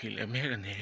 phei leh mek a ni.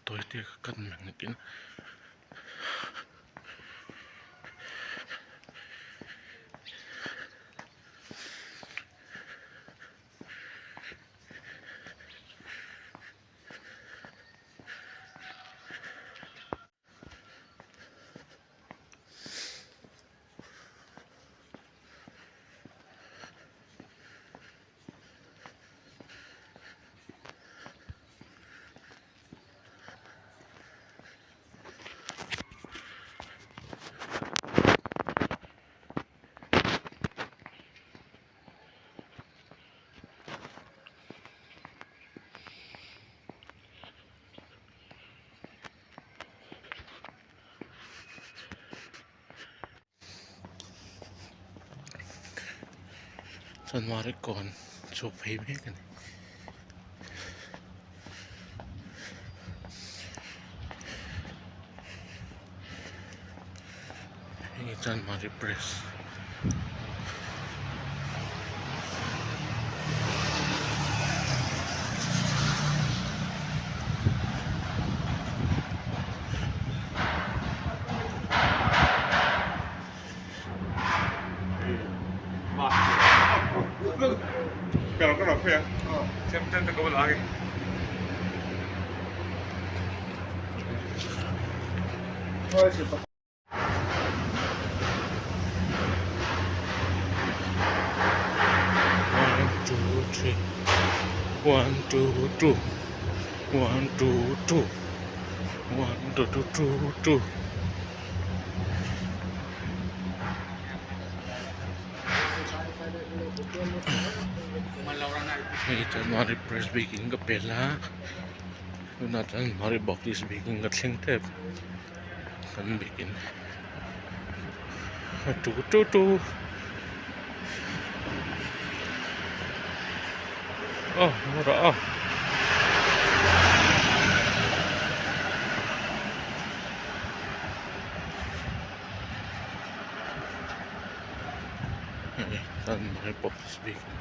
Tawi te ka kan nakin. Chanmari kawn chhuk phei mek a ni. Hei Chanmari press. One two three one two two one two two one two two two two. Hei Chanmari press bikin ka pel a tunah Chanmari baptist bikin ka thleng tep kan bikin a tu tu tu aw rawh aw. Hei Chanmari baptist bikin.